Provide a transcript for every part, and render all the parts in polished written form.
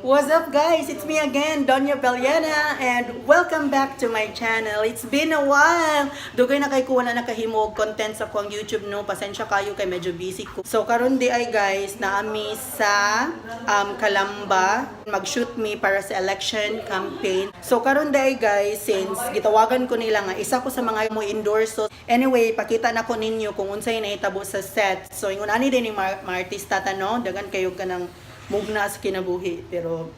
What's up, guys? It's me again, Donya Bellena, and welcome back to my channel. It's been a while! Dugay na kay ko wala nakahimo og content sa akong YouTube, no? Pasensya kayo kay medyo busy ko. So karon di ay, guys, naami sa Calamba. Mag-shoot me para sa election campaign. So karon di ay, guys, since gitawagan ko nila nga isa ko sa mga mo endorse. So, anyway, pakita na ko ninyo kung unsay nahitabo sa set. So ingon ani din yung mga artista ta, no? Dagan kayo kanang mugna sa kinabuhi, pero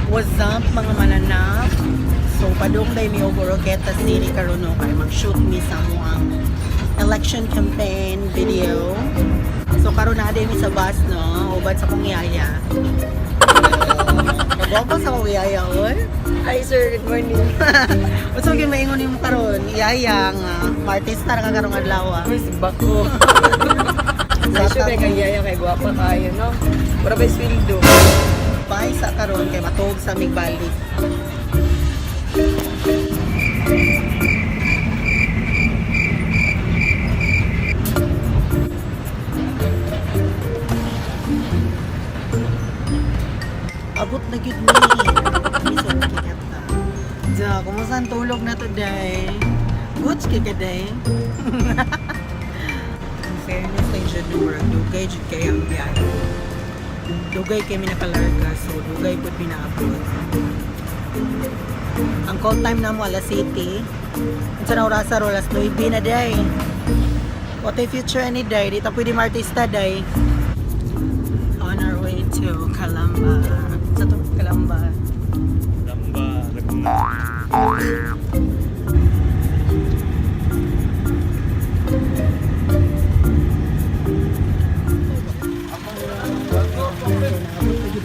what's up, mga mananap? So padung day mi og Oroquieta City karon, no, kay mag-shoot mi sa amoang election campaign video. So karon na mi sa bus, no, uban sa akong yaya. Kagwapo sa akong yaya, oy. Hi sir, good morning. Unsa gyud maingon nimo karon? Yaya nga artista ra ka karong adlaw, ah. Uy, si Bako. Sa Sure, kay yaya kay gwapa kayo, no? Wala ba sweldo? Bye sa karon kay matuog sa migbalik. Abot na gyud ni. Isod kikata. Ja, kumusta ang tulog na today? Goods kay ka day? In fairness kay jud, no, murag dugay jud kay ang biyahe. Dugay kay mi nakalarga, so dugay pud mi naabot. Ang call time namo alas 7. Unsa na orasa ro? Alas 9 na day. What a future any day. Di ta pwede martista day. On our way to Calamba. Sa to Calamba. Lamba, Laguna.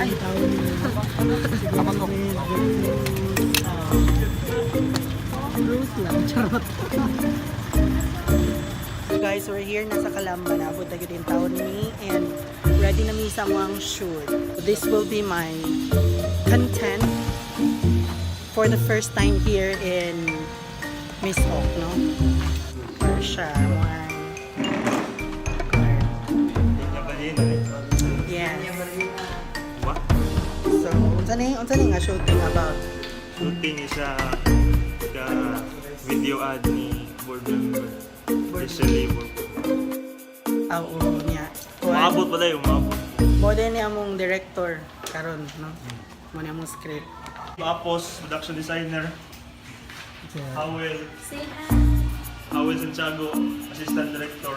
Ay, Rose lang, charot. Guys, we're here na sa Calamba. Naabot na gyud yung taon ni and ready na mi sa among shoot. This will be my content for the first time here in Miss Ok, no? Or siya, one. Yes. What? So, unsa ni nga shooting about? Shooting is a ka video ad ni board member. Giselle Board. Ah, oo niya. Umabot pala yung umabot. Mo din ni among director karon, no? Mo ni among script. Tapos, production designer, Howell. Howell Santiago, assistant director.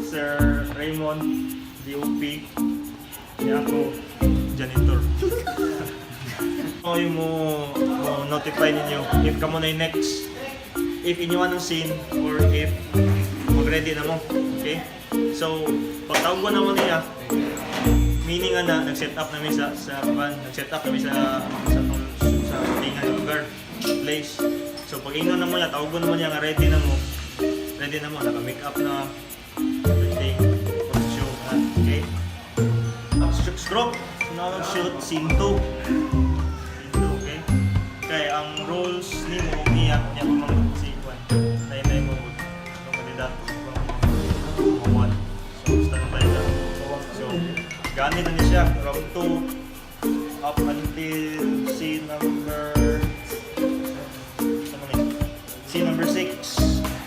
Sir Raymond, DOP. Niya ako, janitor. Ako yung mo notify ninyo if kamo na yung next. If inyo anong scene or if mag-ready na mo. Okay? So, pagtawag ko naman niya, meaning nga na nag-set up namin sa van, nag-set up namin sa shootingan ng lugar, place. So pag ingnon na mo niya, tawag ko naman niya nga ready na mo. Ready na mo, naka-make up na, everything, costume na, okay? Stroke, now shoot scene 2. Scene 2, okay? Kay ang roles nimo niya niya pamang si Juan. Nay mo ang kandidato from one. So stand by ka. So gani na ni siya from 2 up until scene number sa man scene number 6.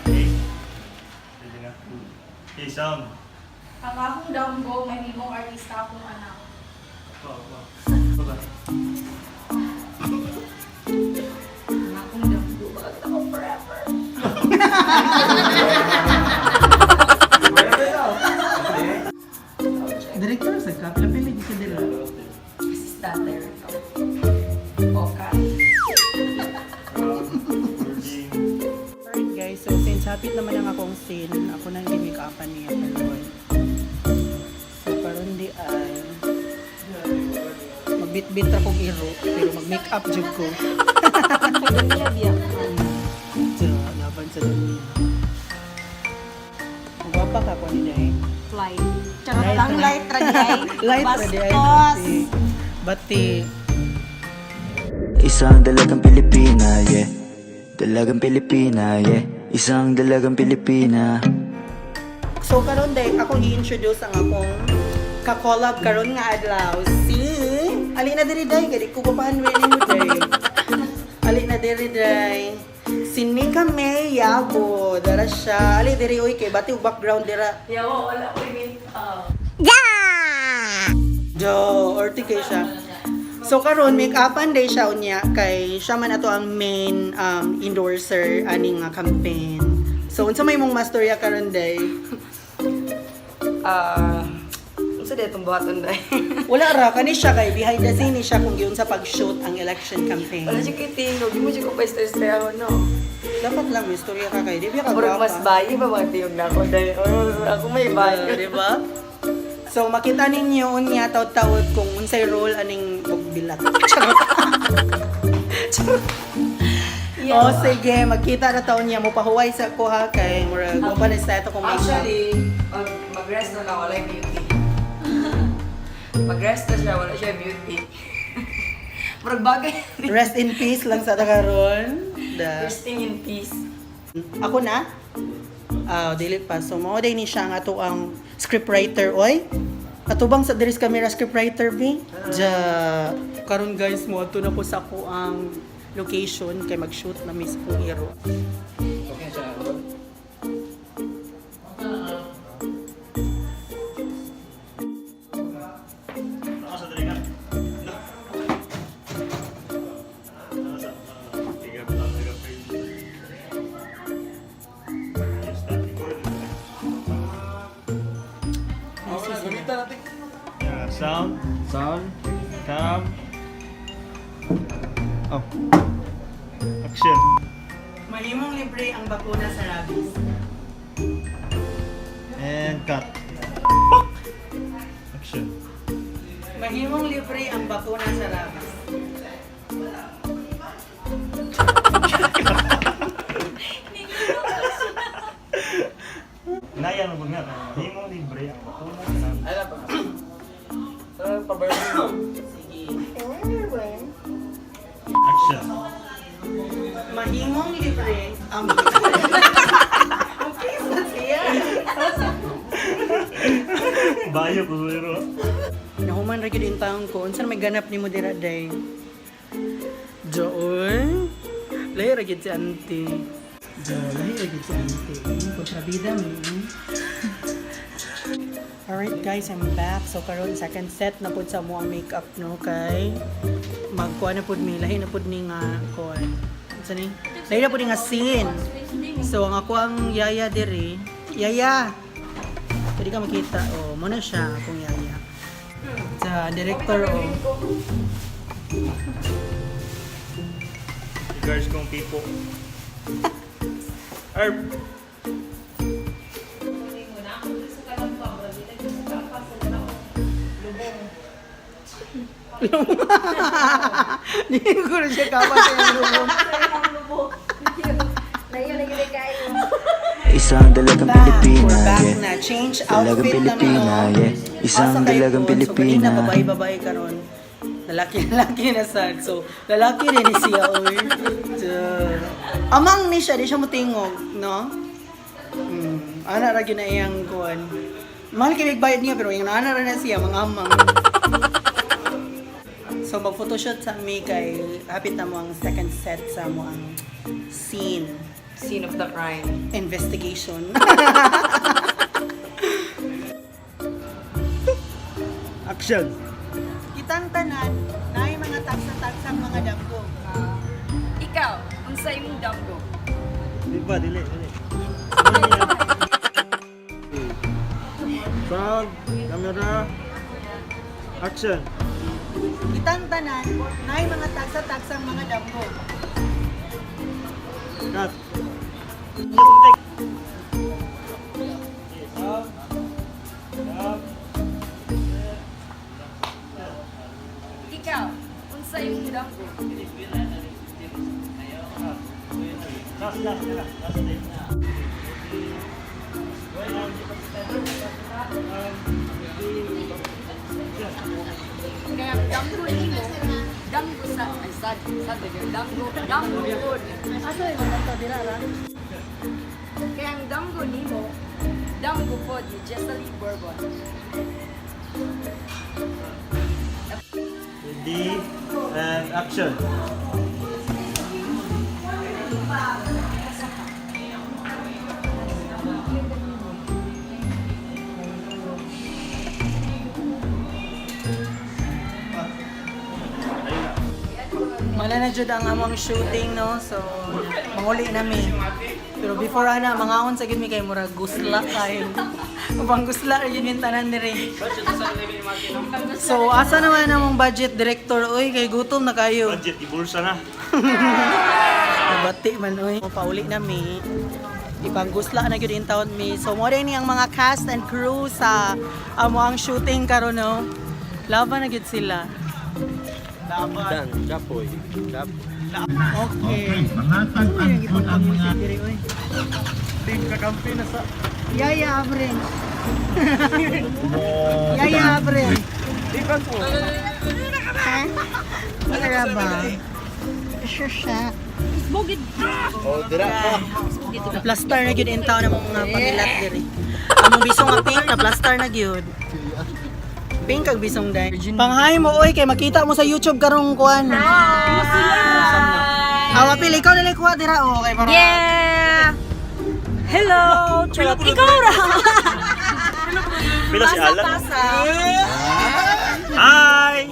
Okay. Ready na. Okay, sound. Ang akong damgo, may himong artista akong anak. Wow. Baba. Ang akong damgo, bakit ako forever? Director sa ka, pila ka dira. Assistant director. Okay. Recording. Alright guys, so since hapit naman ang akong scene, ako nang gi-make-upan niya karon. So karon di ay magbitbit ra kog iro, pero mag-make up jud ko. Dunya biya. So, laban sa dunya. Gwapa ka ko ni day. Flight. Charot lang, light ra di ay. Light ra di ay. Bastos. Bati. Bati. Isang dalagang Pilipina, yeah. Dalagang Pilipina, yeah. Isang dalagang Pilipina. So karon day ako i-introduce ang akong ka-collab karon nga adlaw si Alina diri day kay di ko papahan mo day. Alina diri day. Si Nika May Yabo, dara siya. Ali diri oy kay bati og background dira. Yawa, wala ko make-up. Jo, orti kay siya. So karon make-upan day siya unya kay siya man ato ang main endorser ani nga campaign. So unsa may mong mastorya karon day? Ah, unsa di itong buhaton day? Wala ra kani siya kay behind the scene ni siya kung giunsa pag-shoot ang election campaign. Wala siya kay tingog. Di mo siya ko pa istorya no? Dapat lang may istorya ka kay di ba ka Murag gwapa? mas bayi ba mga tingog na ako day? Oh, ako may bayi. Di ba? So makita ninyo unya taud-taud kung unsay role aning og bilat. Charot. Charot. Oh, sige, magkita na taon niya mo pahuway sa ko ha kay murag mo pa na sa ato kung makeup. Actually, mag-rest na lang, wala yung beauty. Mag-rest na siya, wala siya beauty. Murag bagay. Rest in peace lang sa karon. Da. Resting in peace. Ako na? Ah, dili pa. So mao day ni siya ang ato ang scriptwriter oy. Atubang sa diri sa camera scriptwriter bi. Ja. Karon guys mo adto na ko sa ako ang location kay mag-shoot na miss kong iro. Ako sa dali ka. No. Ako sa, tiga, tiga, tiga. Start recording. Yeah, sound, Sound. cam. Oh. Action. Mahimong libre ang bakuna sa rabies. And cut. Action. Mahimong libre ang bakuna sa rabies. Naya mo nga. Himong libre ang bakuna sa rabies. Ano ba? Ano pa ba Sige. Action. Mahimong libre ang bakuna. Okay, sa siya. Bayo ko pero. Nahuman ra gyud yung taong ko. Unsa may ganap nimo dira day? Joy. Lahi ra gyud si auntie. Jo, lahi ra gyud si auntie. Kontrabida mo. Alright guys, I'm back. So karon second set na pud sa mo ang makeup no kay magkuha na pud mi lahi na pud ni nga kuan. Unsa ni? Lahi na pud ni nga scene. So ang ako ang yaya diri. Yaya. Pwede ka makita. Oh, mo na siya akong yaya. Sa director oh. Regards kong tipo. Erp. Hindi ko na siya kapatid ang lubong. Isang dalagang Back. Pilipina, We're back yeah. na. Change Dalagang outfit na Pilipina, mo. yeah. Isang Asa kay dalagang po? So, Pilipina. kanina babae-babae karon. Lalaki-lalaki na sad. So, lalaki rin ni siya, oy. Duh. Amang ni siya, di siya mutingog, no? Ana ra gyud na iyang kuan. Mahal kay big bayad niya pero yung ana ra na siya mga amang. So mag-photoshoot sa mi kay hapit na mo ang second set sa mo ang scene Scene of the crime. investigation. Action. Kitang tanan, naay mga tagsa-tagsang mga damgo. Ikaw, unsa imong damgo? Di ba dili dili. Sound. Camera. Action. Kitang tanan, naay mga tagsa-tagsang mga damgo. Cut. Sound. Cam. Ikaw, unsa imong damgo? Last, last, last, last take. Kaya ang damgo nimo, Damgo sa ay sad sad damgo damgo pod. Asa ay man dira ra? Kaya ang damgo nimo, damgo pod ni Jesseline Bourbon. Ready and action. Mala na jud ang among shooting, no, so manguli na mi. Pero before ana, mangaon sa gid mi kay murag gusla kayo. Ubang gusla ra jud yung tanan diri. So asa naman among budget, director, oy, kay gutom na kayo. Budget, ibulsa na. Bati man oy. Pauli na mi. Ipanggusla na gyud in taon mi. So mo ni ang mga cast and crew sa amo ang shooting karon, no. Laban na gyud sila. Dan, Kapoy. Okay. Uy, ang ipang-music diri oy. Team kakampi na sa. Yaya Abren. Yaya Abren. Ha? Tara ba? Sure siya. Oh, dira pa. Plaster na gyud in town ang mga pangilat diri. Among bisong nga pink na plaster na gyud. Pink kag bisong day. Panghay mo oy kay makita mo sa YouTube karong kuan. Awa pili ikaw na lang kuha dira oh kay para. Yeah! Hello! Charot! Ikaw ra! Pila si Alan? Pasa. Hi!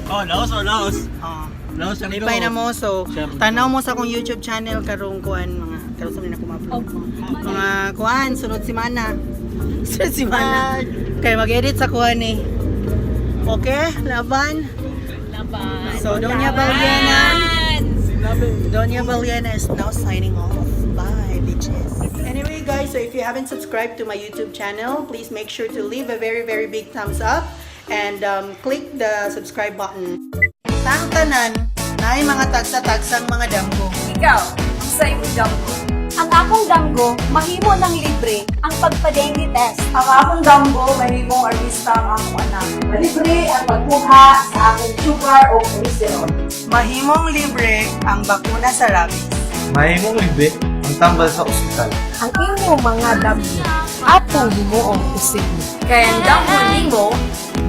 Oh, laos or laos? Oh. Laos siya. Lipay na mo, so tanaw mo sa akong YouTube channel karong kuan mga karon sa na ko ma-upload. Mga kuan sunod semana. Sunod semana. Kay mag-edit sa kuan eh. Okay, laban. Laban! So Doña Valiena. Doña Valiena is now signing off. Bye, bitches. Anyway, guys, so if you haven't subscribed to my YouTube channel, please make sure to leave a very, very big thumbs up and click the subscribe button. Tang tanan, naay mga tagsa-tagsang mga damgo. Ikaw, sa imong damgo. Ang akong damgo, mahimo ng libre ang pagpa-dengue test. Ang akong damgo, mahimong artista ang akong anak. Malibre ang pagkuha sa akong sugar o cholesterol. Mahimong libre ang bakuna sa rabies. Mahimong libre ang tambal sa ospital. Ang inyong mga damgo, atong himuong posible. Kaya ang damgo nimo,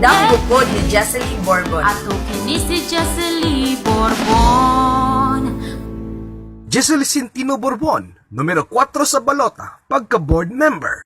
damgo pod ni Jesseline Bourbon. Ato kini si Jesseline Borbon. Jesseline Centino Borbon, numero 4 sa balota, pagka-board member.